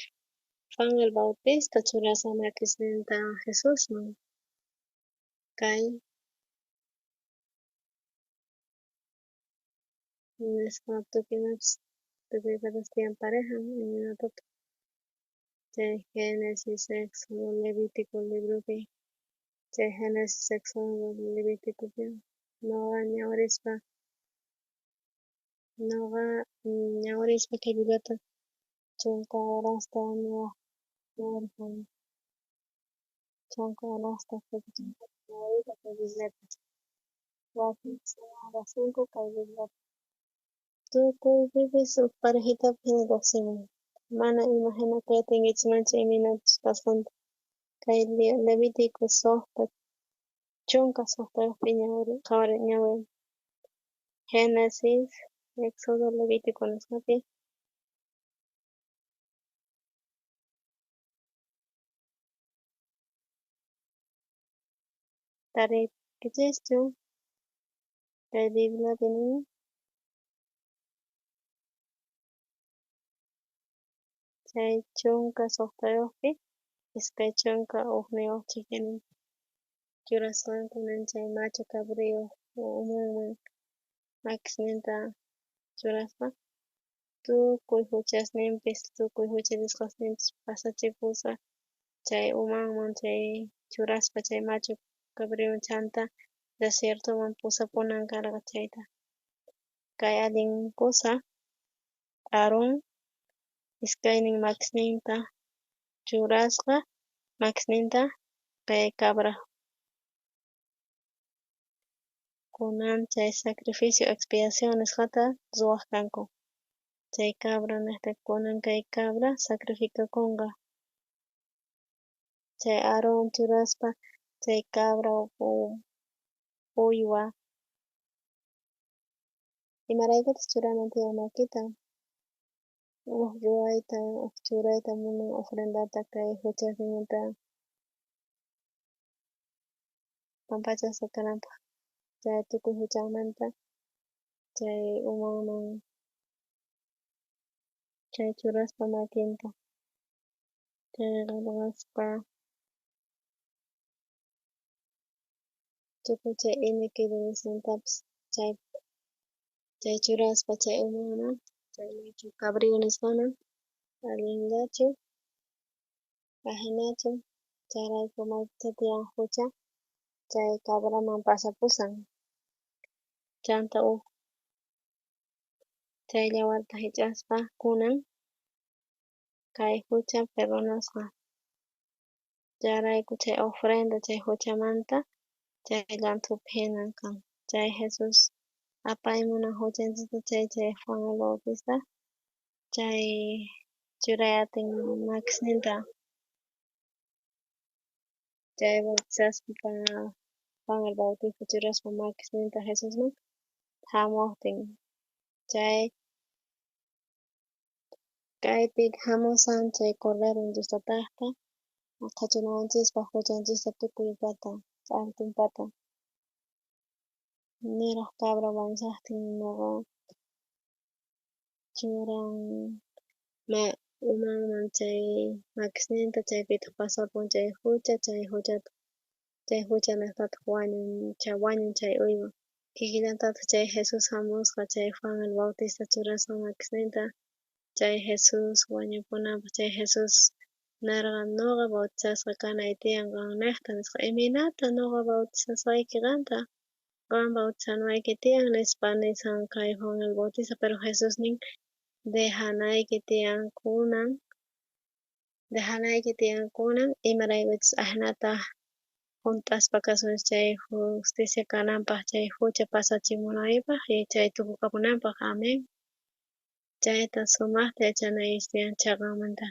Juan el Bautista churasqa makisninta Jesusman. Kay nisqa tukuy imapis tukuypatas tiyan pareja imaynatataq chay Génesis, Éxodo, Levítico libropi chay Génesis, Éxodo, Levíticopi nuqa ñawirispa kay Bibliata 10 horasta ñawirijani 10 horasta ñawiriyta kay Bibliata wakin rejsinku kay Bibliata. Tukuypipis uj parejitapi jina lluqsimun mana imaginakuy atinkichismanchu imaynachus kasqanta kay Levítico 16pi qhawari ñawi Génesis, Éxodo, Levítico nisqapi tariykichischu kay Bibliapi nin chay 16pi 21 chikinin churasqanku nin chay machu cabrío umanman makisninta churaspa tukuy juchasninpis tukuy juchallisqasninpis pasachikusqa chay umanman chay churaspa chay machu cabrío chanta desiertoman pusapunan karqa chayta. Kay allin kusa Aarón iskaynin makisninta churasqa makisninta kay cabra kunan chay sacrificio expiación nisqata ruwaq kanku chay cabra nejta kunan kay cabra sacrificakunqa chay Aarón churaspa chay cabra uywa imaraykutaq churanan tiyan makita uj ruwayta uj churayta munan ofrendata kay juchasninmanta pampachasqa kananpaq chay tukuy juchanmanta chay umanman chay churaspa makinta chay qelqaspa tukuy chay iniquidadesnintapis chay churaspa chay umanman chay machu cabrío nisqaman allinllachu ajinachu chayrayku maypichá tiyan jucha chay cabraman pasapusan chanta uj chay yawarta jich'aspa kunan kay jucha perdonasqa chayrayku chay ofrenda chay juchamanta chay llanthupi jina kan chay Jesús apaymunan juchanchista chay Juan el Bautista chay Churay atin makisninta chay bautizaspa Juan el Bautista churaspa makisninta Jesusman jamojtin chay kaypi jamusan chay Cordero Dios Tatajta qhachunawanchispaj juchanchista tukuypata k'antumpata. Niraj cabra wañushajtin noqa churan umanman chay makisninta, chaypitaj pasapun chay jucha, chay juchataj chay juchanejtataj wañun chay uywa. Kikillantataj chay Jesús jamusqa chay Juan el Bautista churasqa makisninta chay Jesús wañupunanpaj, chay Jesús nerqa noqa bautizasqa kanay tiyan qannejta nisqa, imaynata noqa bautizasqayki qanta, qan bautizanawayki tiyan nispa nisan kay Juan el Bautista, pero Jesús nin dejanayki tiyan kunan, dejanayki tiyan kunan, imaraykuchus ajinata junt'aspa kasunchis chay justicia kananpaj, chay jucha pasachimunaypaj y chay tukukapunanpaj. Amén. Chayta sumajta yachanaykichis tiyan chaqanmanta.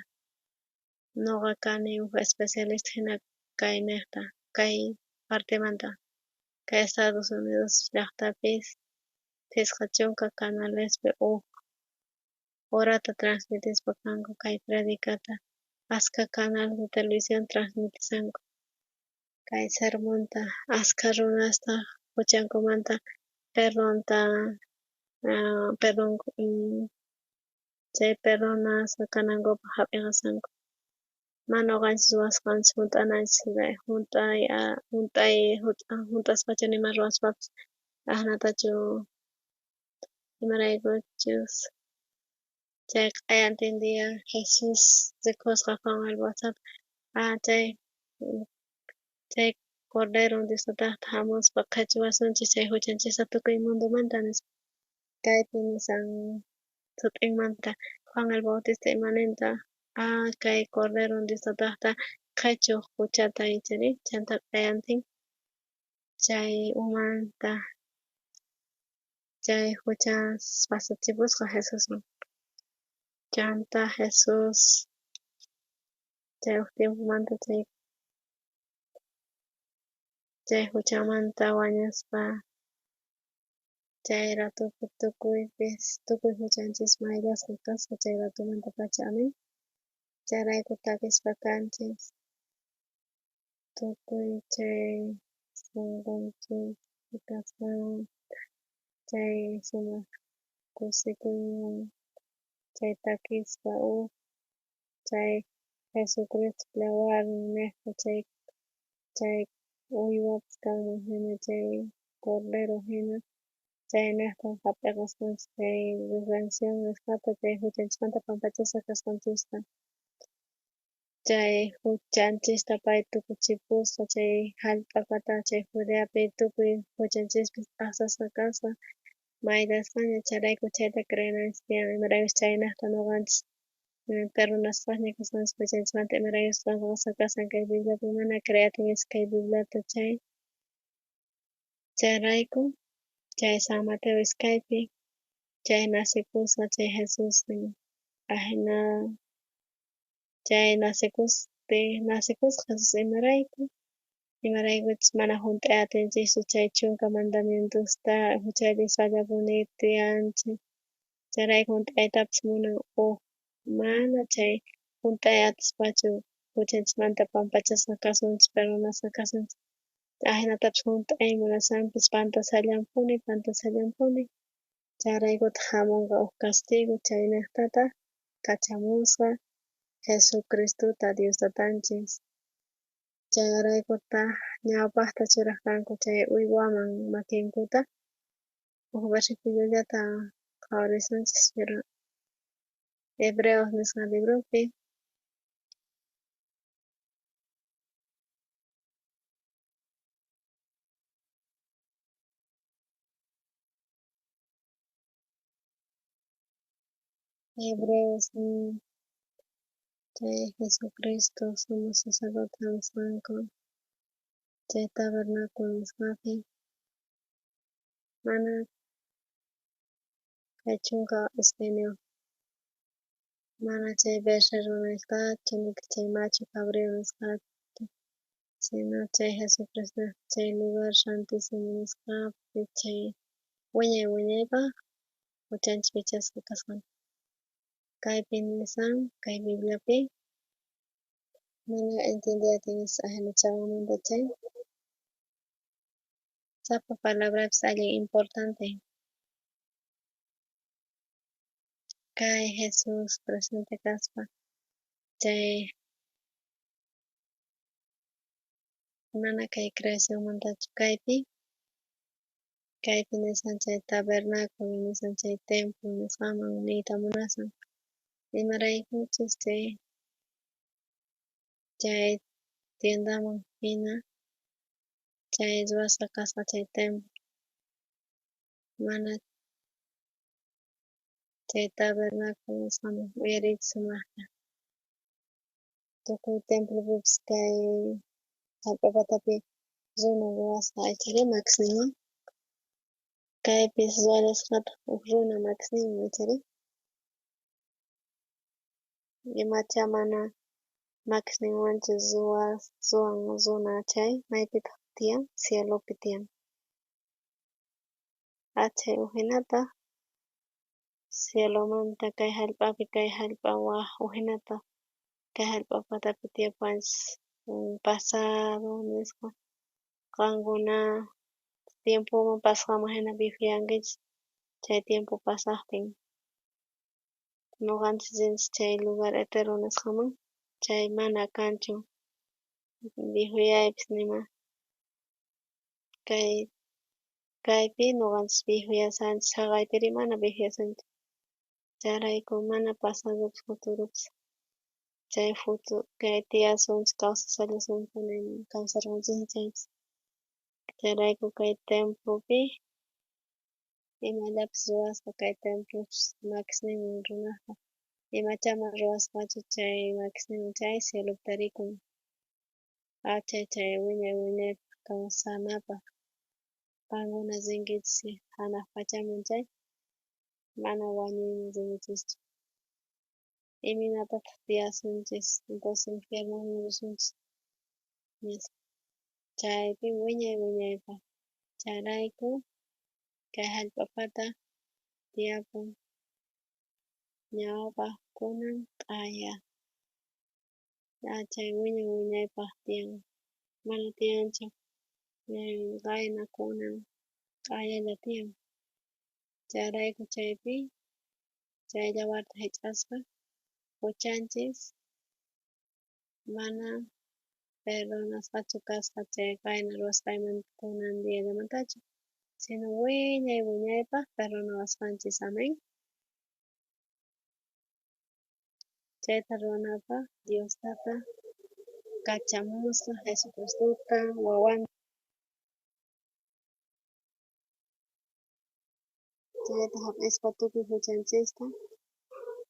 Noqa kani uj especialista jina kay nejta, kay partemanta, kay Estados Unidos llajtapis 50 canalespi uj horata transmitispa kanku kay predicata, askha canal de televisión transmitisanku kay sermonta, askha runastaj juchankumanta perdonta, perdón chay perdonasqa kanankupaj jap'iqasanku. Mana noqanchis ruwasqanchis junt'ananchis junt'aspachu nima ruwaspapis ajnatachu imaraykuchus chay q'ayantin día Jesús rikusqa Juan el Bautista chay Cordero Dios Tatajta jamuspa qhechuwasunchis chay juchanchista tukuy mundomanta nispa. Kaypi nisan sut'inmanta Juan el Bautista imaninta kay Cordero Dios Tatajta qhechoj juchata ichari, chanta q'ayantin chay umanta chay juchas pasachipusqa Jesusman. Chanta Jesús chay uj tiempomanta chay juchamanta wañuspa chay ratopi tukuypis tukuy juchanchis mayllasqa kasqa chay ratomantapacha. Amén. Chayrayku takispa kanchis tukuy chay sonqonchis kasqan chay sumaj kusikuywan chay takispa uj chay Jesucristo yawarninnejta chay uywapis kanman jina chay Cordero jina chaynejta jap'iqasqanchis chay redención nisqata chay juchanchismanta pampachasqa kasqanchista. Chay juchanchista pay tukuchipusqa chay jallp'apata chay Judeapi tukuy juchanchispis t'ajsasqa kasqa mayllasqaña, chayrayku chayta creenanchis tiyan, imaraykuchus chaynejta noqanchis perdonasqaña kasqanchis juchanchismanta, imaraykuchus qelqasqa kasan kay Bibliapi, mana creatinchis kay Bibliata chay. Chayrayku chay San Mateo iskaypi chay nacikusqa chay Jesús ajina chay nacikusqa Jesús imarayku, imaraykuchus mana junt'ay atinchischu chay 10 mandamientosta juchallispallapuni tiyanchis, chayrayku junt'aytapis munan uj mana chay junt'ay atispachu juchanchismanta pampachasqa kasunchis, perdonasqa kasunchis, ajinatapis junt'ay munasanpis pantasallampuni, chayraykutaq jamonqa uj castigo chaynejtataj kachamusqa Jesucristota Dios Tatanchis. Chayraykutaj ñawpajta churaj kanku chay uywaman makinkuta, uj versiculollata qhawarisunchis Hebreos nisqa libropi. Hebreos chay Jesucristo sumo sacerdote jamusqanku chay tabernáculo nisqapi mana kay 12 Mana chay becerro nisqachu, nitaq chay machu cabrío nisqachu, sino chay Jesucristo chay lugar santísimo nisqapi chay wiñay wiñaypaq huchanchis pichasqa kasqanta. Kaypi nisan, kay Bibliapi, mana entiendey atinis ajina chaqamanta chay. Sapa palabrapis allin importante. Kay Jesús presente kaspa chay mana kay creacionmantachu kaypi, kaypi nisan chay tabernáculo nisan chay templo nisqaman niyta munasan. Imaraykuchus chay tiendaman hina chay ruwasqa kasqa chay templo. Mana chay tabernáculo nisqaman uyariychis sumaqta. Tukuy templopipis kay jallp'a patapi runa ruwasqa ichari makisninwan. Kaypis ruwallasqataq uj runa makisninwan ichari. Imacha mana makisninwanchu ruwan runa chay maypitaq tiyan? Cielopi tiyan. Achay ujinataq cielomanta kay jallp'api kay jallp'a waj ujinataq kay jallp'a patapi tiyapuwanchis pasado nisqa qankuna tiempoman pasqanman hina viejuyankichis chay tiempo pasaqtin. Nuqanchis rinchis chay lugar eterno nisqaman chay mana kanchu viejuyaypis nima. Kay kaypi nuqanchis viejuyashanchis haqaypiri mana viejuyashanchis. Chayrayku mana pasadopis futuropis chay futuro kay tiyasunchis kawsashallasunpuni kawsarqanchisña chaypis. Chayrayku kay templopi imallapis ruwasqa kay templos makisninwan runaqta imachama ruwasqachu chay makisninwan chay cielopi tarikun. Achay chay wiñay wiñaypaq kawsanapaq. Qankuna rinkichis hanaq pachaman chay mana wañuyman rinkichischu. Imaynatataq tiyasunchis entonces infiernoman risunchis nispa. Chaypi wiñay wiñaypaq. Chayrayku kay jallp'a pata tiyapun ñawpaq kunan q'aya. Chay wiñay wiñaypaq tiyan. Mana tiyanchu qayna kunan q'ayalla tiyan. Chayrayku chaypi chay yawarta hich'aspa huchanchis mana perdonasqachu kasqa chay qayna ruwasqaymanta kunan diallamantachu, sino wiñay wiñaypaq perdonawasqanchis. Amén. Chayta ruwanapaq Dios Tata kachamusqa Jesucristota wawanta. Chayta hap'ispa tukuy huchanchista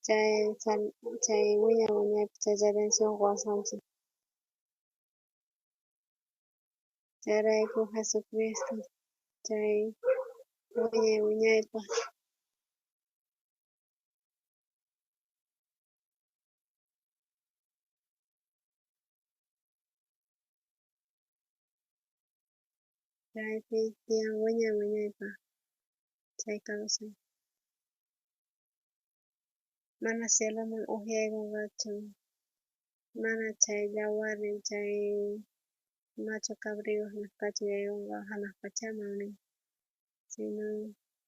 chay wiñay wiñaypaq chay redención quwasqanchis. Chayrayku Jesucristo chay wiñay wiñaypaq chaypi tiyan wiñay wiñaypaq chay kawsay. Mana cieloman ukyaykunqachu, mana chay yawarnin chay machu cabrío nisqachu yaykunqa hanaq pachaman nin, sino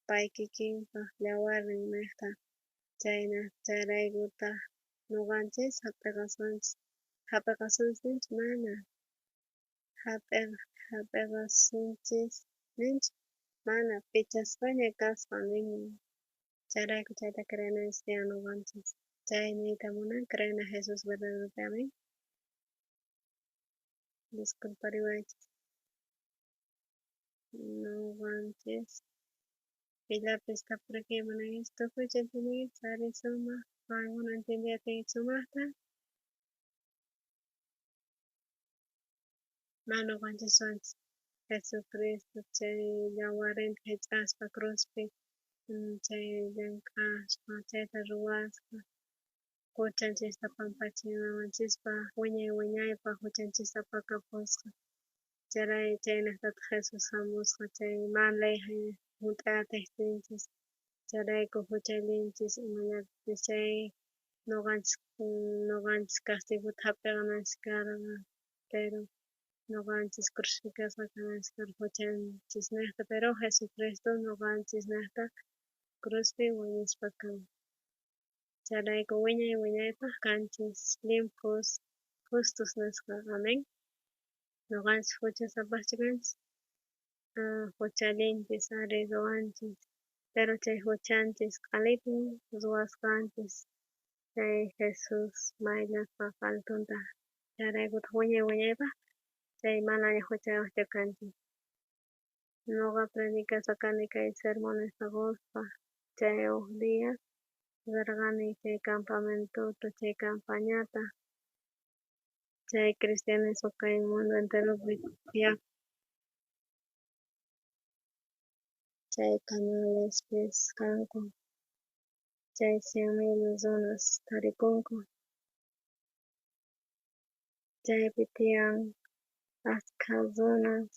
pay kikinpaq yawarnin niqta chayna chayraykutaq nuqanchis hap'iqasqanchis hap'iqasunchis ninchu mana hap'iqasunchis ninchu mana pichasqaña kasqa nin. Chayrayku chayta creenanchis tiyan nuqanchis. Chay niyta munan creena Jesús verdaderopi. Amén. Disculpariwaychis. Nuqanchis pillapis tapurikuy munankichis tukuychu entiendinkichis ari sumaq qankuna entiendey atinkichis sumaqta. Mana nuqanchis ruwanchis Jesucristo chay yawarinta hich'aspa cruzpi chay llank'aspa chayta ruwaspa. Juchanchista pampachinawanchispaj, wiñay wiñaypaj juchanchista pakapusqa. Charay chaynejtataj Jesús jamusqa chay mana ley junt'ay atejtinchis, chayrayku juchallinchis imallapis chay noqanchis castigota jap'eqananchis karqa, pero noqanchis crucificasqa kananchis karqa juchanchisnejta, pero Jesucristo noqanchisnejta cruzpi wañuspa kan. Chayrayku wiñay wiñaypaj kanchis llimphus, justos nisqa. Amén. Noqanchis juchasapaschu kanchis, juchallinchis ari ruwanchis, pero chay juchanchis q'alipun ruwasqanchis chay Jesús mayllasqa q'alitunta, chayraykutaq wiñay wiñaypaj chay manaña juchayojchu kanchis. Noqa predicasqa kani kay sermonesta qospa, chay uj día rerqani chay campamentota, chay campañata, chay cristianismo kay mundo enteropi tiyakun. Chay canalespis kanku, chay 100.000 runas tarikunku. Chaypi tiyan askha runas,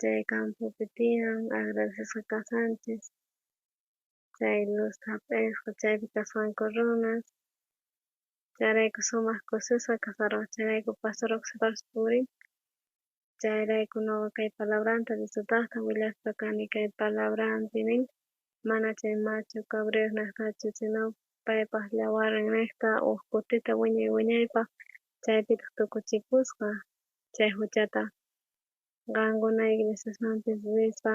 chay campopi tiyan, agradecesqa kashanchis, chay luzta jap'isqa chaypi kasqanku runas, chayrayku sumaj kusisqa kasarqa, chayrayku pastor Oxidapis purin, chayrayku noqa kay palabranta disfrutajta willaspa kani, kay palabrampi nin, mana chay machu cabrero nejtachu, sino paypaj yawarninnejta uj kutita wiñay wiñaypaj chaypitaj tukuchipusqa chay juchata. Qankuna iglesiasmanpis rispa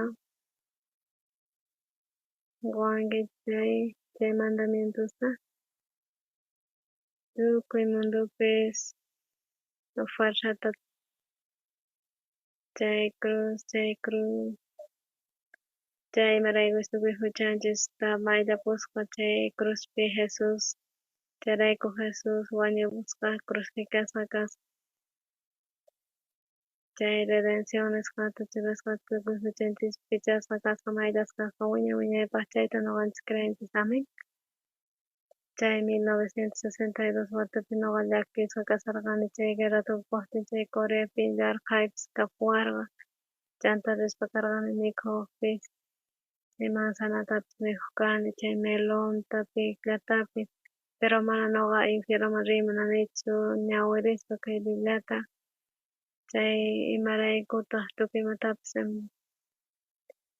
qowankichis chay mandamientosta, tukuy mundopis fuerzata chay cruz, chay cruz, chay imaraykuchus tukuy juchanchista mayllapusqa chay cruzpi Jesús, chayrayku Jesús wañupusqa crucificasqa kasqa. Chay redención nisqata churasqa tukuy juchanchis pichasqa kasqa, mayllasqa kasqa wiñay wiñaypaj, chayta noqanchis creenchis. Amén. Chay 1962 watapi noqa llakisqa kasarqani chay guerra tukukojtin, chay Coreapi yarqhaypis kapuwarqa, chanta rispa karqani mikhojpis, chay manzanatapis mikhoj kani, chay melonta, pikllatapis, pero mana noqa infiernoman riy munanichu ñawirispa kay Bibliata, chay imaraykutaj tukuy imatapis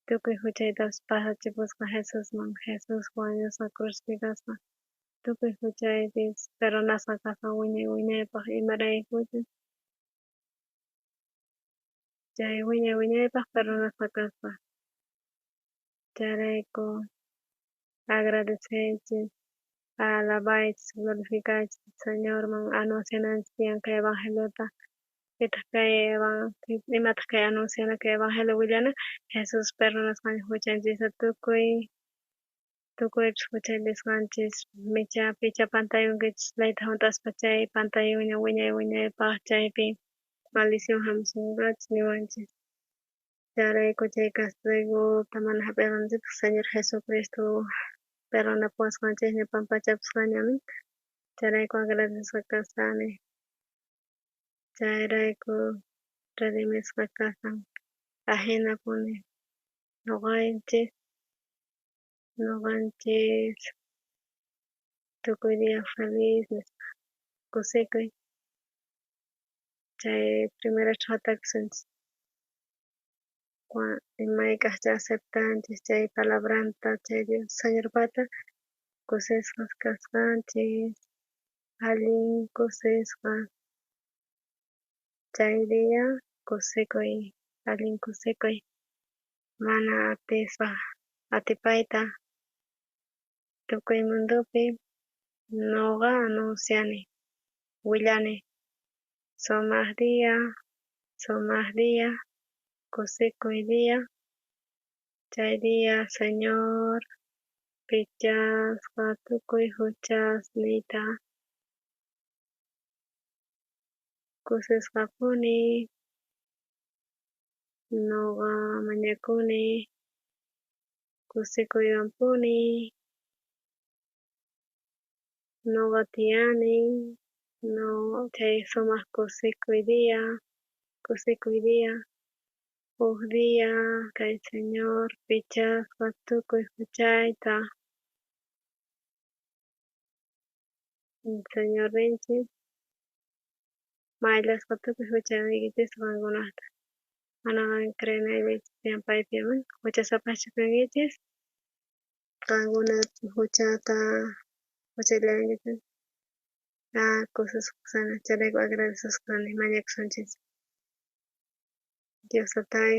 tukuy juchaytapis pasachipusqa Jesusman, Jesús wañusqa crucificasqa, tukuy juchaypis perdonasqa kasqa wiñay wiñaypaj, imaraykuchus chay wiñay wiñaypaj perdonasqa kasqa. Chayrayku agradeceychis, alabaychis, glorificaychis Señorman, anunciananchis tiyan kay evangeliota. Pitaj kay imataj kay anunciana kay evangelio willana, Jesús perdonasqanchis juchanchista tukuy tukuypis juchallisqanchis, micha picha pantayunkichis leyta junt'aspa chay pantayunña wiñay wiñaypaj chaypi maldición jamusunqachis niwanchis. Chayrayku chay castigota mana jap'eqanchikpaj Señor Jesucristo perdonapuwasqanchikña, pampachapusqaña, amén. Chayrayku agradecesqa kasani. Chayrayku redimisqa kasan. Ajinapuni noqanchis tukuy día feliz nispa kusikuy. Chay primera chhatakusunchis. Mayk'ajcha aceptanchis chay palabranta chay Dios Señorpata kusisqas kasqanchis, allin kusisqas. Chay día kusikuy, allin kusikuy, mana atispa atipayta tukuy mundopi noqa anunciani, willani, sumaj día, kusikuy día, chay día Señor pichasqa tukuy juchasniyta, kusisqapuni noqa mañakuni kusikuywanpuni. Noqa tiyani, no chay sumaq kusikuy día, kusikuy día, Uj día kay Señor pichasqa tukuy juchayta. Señorninchis mayllasqa tukuy juchaykichista qankunaqta. Mana qan creenaykichis tiyan paypi aman juchasapaschu kankichis. Qankuna juchata juchallankichis. Ah, kusisqa kasani, chayrayku agradecesqa kani, mañakusunchis. Dios Tatay,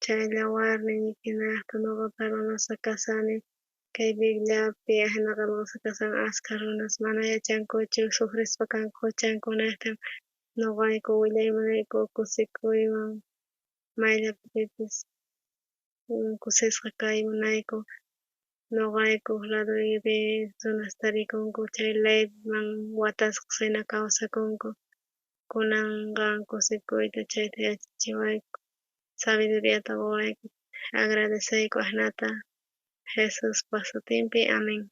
chay yawarniykinejta noqa perdonasqa kasani, kay Bibliapi ajina qhelqasqa kashan ashkha runas mana yachankuchu sufrispa kanku juchankunejta, noqayku willay munayku kusikuywan mayllapipis kusisqa kay munayku, noqaykuj ladoypi runas tarikunku chay leyman watasqas jina kawsakunku, kunan qan kusikuyta chayta yachachiwayku, sabiduriata qowayku, agradeceyku ajinata Jesuspa sutinpi, amén.